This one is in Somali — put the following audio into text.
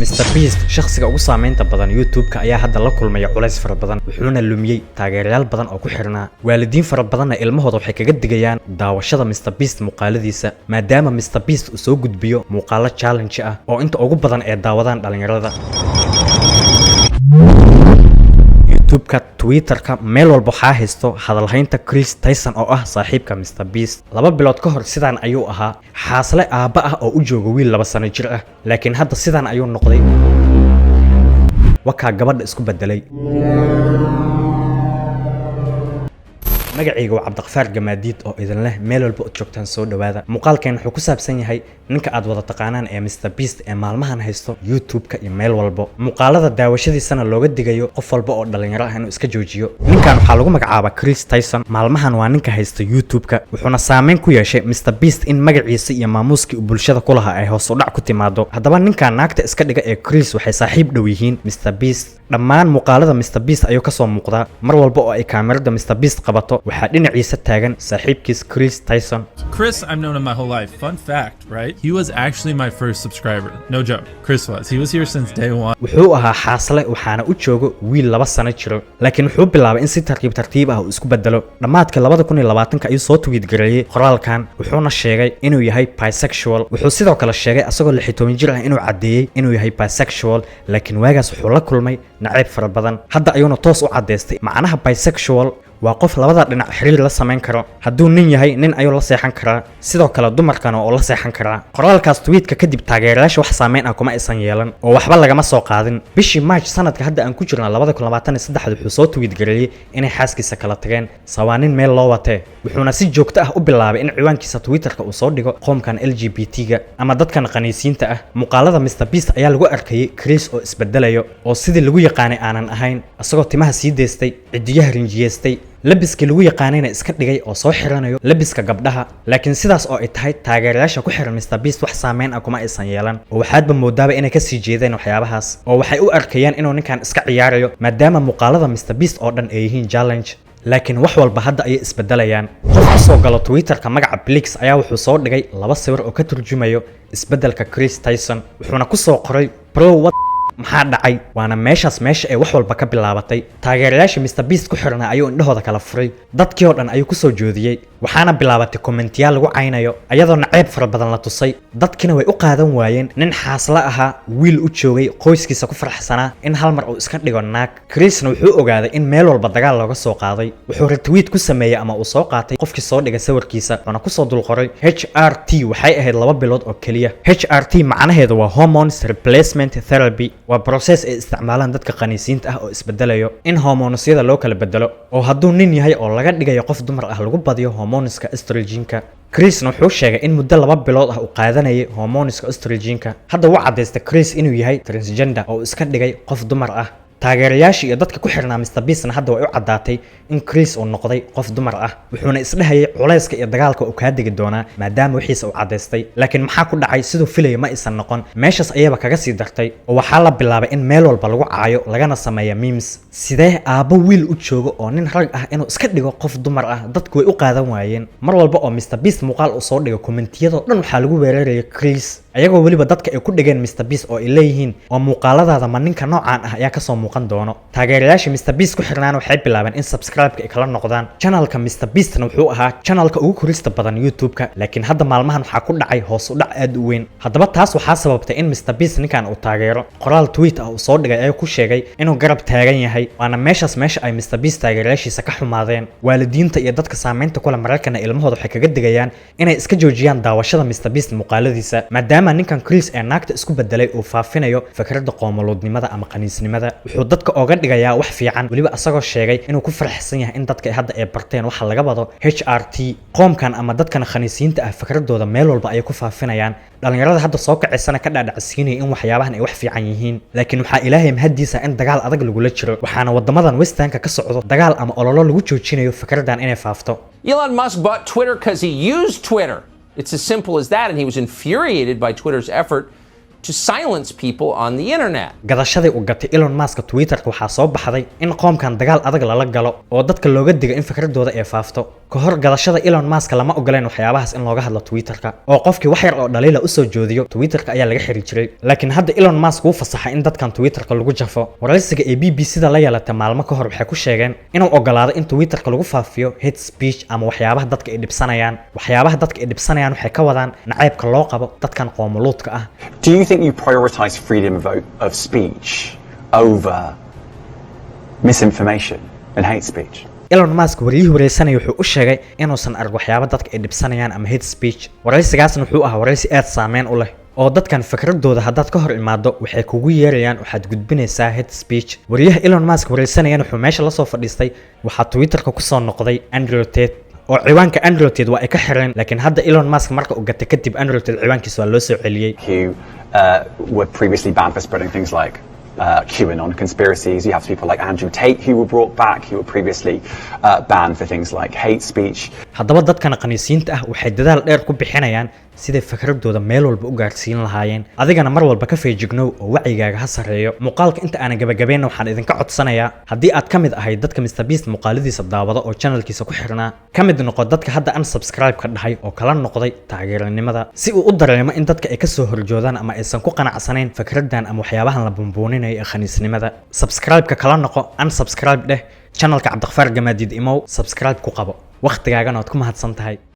Mr Beast, shakhsiga ugu saameynta badan YouTube-ka, ayaa hadda la kulmaya culays fara badan, wuxuuna lumiyey taageerayaal badan oo ku xirnaa. Waalidiin fara badanna ilmahooda waxay kaga digayaan daawashada Mr Beast muuqaaladiisa, maadaama Mr Beast uu soo gudbiyo muuqaalo challenge ah oo inta ugu badan ee daawadaan dhalinyarada. YouTube-ka, Twitter-ka, meel walba waxaa haysto hadalhaynta Chris Tyson oo ah saaxiibka Mr Beast. 2 bilood ka hor sidaan ayuu ahaa, xaasle aabba ah oo u jooga wiil 2 sano jir ah, laakiin hadda sidaan ayuu noqday. Wakaa gabadha isku bedelay. Magacayga waa Cabdiqafaar Gamaadiid oo idin leh meel walba ood joogtaan soo dhowaada. Muuqaalkeen wuxuu ku saabsan yahay ninka aad wada taqaanaan ee Mr Beast ee maalmahan haysto YouTube-ka iyo meel walbo, muuqaalada daawashadiisana looga digayo qof walba oo dhalinyaro ah inuu iska joojiyo. Ninkan waxaa lagu magacaabaa Chris Tyson. Maalmahan waa ninka haysta YouTube-ka, wuxuuna saameyn ku yeeshay Mr Beast in magaciisa iyo maamuuskii uu bulshada ku lahaa ay hoos u dhac ku timaado. Haddaba ninkan naagta iska dhiga ee Chris waxay saaxiib dhow yihiin Mr Beast. Dhammaan muuqaalada Mr Beast ayuu kasoo muuqdaa. Mar walba oo ay kaamirada Mr Beast qabato, waxaa dhinaciisa taagan saaxiibkiis Chris Tyson. Chris, I've known him my whole life. Fun fact, right? He was actually my first subscriber. No joke. Chris was. He was here since day one. Wuxuu ahaa xaasle, waxaana u joogo wiil 2 sano jiro, laakiin wuxuu bilaabay in si tartiib tartiib ah uu isku bedelo. Dhammaadka 2020-ka ayuu soo tweet gareeyey qoraalkan, wuxuuna sheegay inuu yahay bisexual. Wuxuu sidoo kale sheegay asagoo 16 jir ah inuu caddeeyey inuu yahay bisexual, laakiin waagaas wuxuu la kulmay nacayb fara badan. Hadda ayuuna toos u caddaystay. Macnaha bisexual waa qof labada dhinac xiriir la samayn karo. Hadduu nin yahay, nin ayuu la seexan karaa, sidoo kale dumarkana oo la seexan karaa. Qoraalkaas tweetka kadib taageerayaasha wax saameyn ah kuma aysan yeelan oo waxba lagama soo qaadin. Bishii March sanadka hadda aan ku jirna 2023 wuxuu soo tweet gareeyey inay xaaskiisa kala tageen, sawaanin meel loo watee. Wuxuuna si joogto ah u bilaabay in ciwaankiisa Twitterka uu soo dhigo qoomkan LGBT-ga ama dadkan qaniisiinta ah. Muuqaalada Mr Beast ayaa lagu arkayay Chris oo isbedelayo oo sidii lagu yaqaanay aanan ahayn, isagoo timaha sii deystay, cidiyaha rinjiyeystay, labiskii lagu yaqaanayna iska dhigay oo soo xiranayo labiska gabdhaha. Laakiin sidaas oo ay tahay, taageerayaasha ku xiran Mr Beast wax saameyn ah kuma aysan yeelan, oo waxaadba moodaaba inay kasii jeedeen waxyaabahaas, oo waxay u arkayaan inuu ninkan iska ciyaarayo, maadaama muuqaalada Mr Beast oo dhan ay yihiin challenge. Laakiin wax walba hadda ayay isbedelayaan. Qof ka soo galo Twitterka magaca Blix ayaa wuxuu soo dhigay laba sawir oo ka turjumayo isbedelka Chris Tyson, wuxuuna ku soo qoray "Bro, what, maxaa dhacay?" Waana meeshaas meesha ay wax walba ka bilaabatay. Taageerayaasha Mr Beast ku xirnaa ayuu indhahooda kala furay, dadkii oo dhan ayuu kusoo joodiyey, waxaana bilaabatay kommentiyaal lagu caynayo, ayadoo naceeb fara badan la tusay. Dadkina way u qaadan waayeen nin xaasla ahaa, wiil u joogay, qoyskiisa ku faraxsanaa, in hal mar uu iska dhigo naag. Chrisna wuxuu ogaaday in meel walba dagaal looga soo qaaday. Wuxuu retweet ku sameeyey ama uu soo qaatay qofkii soo dhigay sawirkiisa, wuxuuna kusoo dulqoray "HRT waxay ahayd 2 bilood oo keliya." HRT macnaheedu waa hormones replacement therapy, waa process ay isticmaalaan dadka qaniisiinta ah oo isbedelayo, in hormonesyada loo kala bedelo, oo hadduu nin yahay oo laga dhigayo qof dumar ah, lagu badiyo hormoneska estrogenka. Chrisna wuxuu sheegay in muddo 2 bilood ah uu qaadanayay hormoneska estrogenka. Hadda wuu caddaystay Chris inuu yahay transgender oo uu iska dhigay qof dumar ah. Taageerayaashii iyo dadka ku xirnaa Mr Beastna hadda way u caddaatay in Chris uu noqday qof dumar ah. Wuxuuna isdhehayay culayska iyo dagaalka uu kaa degi doonaa, maadaama wixiisa uu caddaystay. Laakiin maxaa ku dhacay? Siduu filaya ma aysan noqon. Meeshaas ayaba kaga sii dartay, oo waxaa la bilaabay in meel walba lagu caayo, lagana sameeya memes. Sidee aabbo wiil u joogo oo nin rag ah inuu iska dhigo qof dumar ah? Dadku way u qaadan waayeen. Mar walba oo Mr Beast muuqaal uu soo dhigo, kommentiyadoo dhan waxaa lagu weeraraya Chris, ayagoo weliba dadka ay ku dhigeen Mr Beast oo ay leeyihiin oo muuqaaladaada ma ninka noocaan ah ayaa kasoo muuqan doono. Taageerayaasha Mr Beast ku xirnaana waxay bilaabeen in subscribe-ka ay kala noqdaan channelka. Mr Beastna wuxuu ahaa channelka ugu korista badan YouTube-ka, laakiin hadda maalmahan waxaa ku dhacay hoos u dhac aad u weyn. Haddaba taas waxaa sababtay in Mr Beast ninkan uu taageero. Qoraal tweet ah uu soo dhigay ayuu ku sheegay inuu garab taagan yahay. Waana meeshaas meesha ay Mr Beast taageerayaashiisa ka xumaadeen. Waalidiinta iyo dadka saameynta kule Maraykanna ilmahooda waxay kaga digayaan inay iska joojiyaan daawashada Mr Beast muuqaaladiisa, maadaama ninkan Chris ee naagta isku bedelay uu faafinayo fikradda qoomoluudnimada ama qaniisnimada. Wuxuu dadka ooga dhigayaa wax fiican, weliba asagoo sheegay inuu ku faraxsan yahay in dadka hadda ay barteen waxa laga wado HRT. Qoomkan ama dadkan khaniisiinta ah fikradooda meel walba ayay ku faafinayaan, dhalinyarada hadda soo kacaysana ka dhaadhacsiinaya in waxyaabahan ay wax fiican yihiin. Laakiin waxaa Ilaahay mahadiisa in dagaal adag lagula jiro, waxaana wadamadan Westernka ka socdo dagaal ama ololo lagu joojinayo fikradan inay faafto. Elon Musk bought Twitter because he used Twitter. It's as simple as that, and he was infuriated by Twitter's effort to silence people on the internet. Gadashadii uu gatay Elon Musk Twitterka waxaa soo baxday in qoomkan dagaal adag lala galo oo dadka looga digo in fikradooda ay faafto. Ka hor gadashada Elon Musk lama ogoleen waxyaabahaas in looga hadlo Twitterka, oo qofkii wax yar oo dhaliila usoo jeediyo Twitterka ayaa laga xiri jiray. Laakiin hadda Elon Musk wuu fasaxay in dadkan Twitterka lagu jafo. Waraysiga ee BBC da la yeelatay maalmo ka hor waxay ku sheegeen inuu ogolaaday in Twitterka lagu faafiyo hate speech ama waxyaabaha dadka ay dhibsanayaan. Waxyaabaha dadka ay dhibsanayaan waxay ka wadaan nacaybka loo qabo dadkan qoomuluudka ah. Do you think you prioritize freedom of speech over misinformation and hate speech? Elon Musk wariyihii wareysanaya wuxuu u sheegay inuusan arag waxyaabo dadka ay dhibsanayaan ama hate speech. Waraysigaasna wuxuu ahaa waraysi aad saameyn u leh, oo dadkan fikradooda haddaad ka hor imaado waxay kugu yeerayaan waxaad gudbinaysaa hate speech. Wariyaha Elon Musk wareysanayana wuxuu meesha lasoo fadhiistay waxaa Twitterka kusoo noqday Andrew Tate, oo ciwaanka Andrew Tate waa ay ka xireen. Laakiin hadda Elon Musk marka uu gatay kadib, Andrew Tate ciwaankiisa waa loo soo celiyey. Who were previously banned for spreading things like QAnon conspiracies. You have people like Andrew Tate who were brought back, who were previously banned for things like hate speech. Haddaba dadkan qaniisiinta ah waxay dadaal dheer ku bixinayaan siday fikradooda meel walba u gaarsiin lahaayeen. Adigana mar walba ka feejignow oo wacyigaaga ha sarreeyo. Muuqaalka inta aanan gabagabeynna, waxaan idinka codsanayaa, haddii aad ka mid ahayd dadka Mr Beast muuqaaladiisa daawada oo channelkiisa ku xirnaa, ka mid noqo dadka hadda unsubscribe ka dhahay oo kala noqday taageeranimada, si uu u dareemo in dadka ay kasoo horjoodaan ama aysan ku qanacsanayn fikradan ama waxyaabahan la bumbuuninayo ee khaniisnimada. Subscribe-ka kala noqo, unsubscribe dheh. Channelka Cabdiqafaar Gamaadiid imow, subscribe ku qabo. Wakhtigaagana waad ku mahadsan tahay.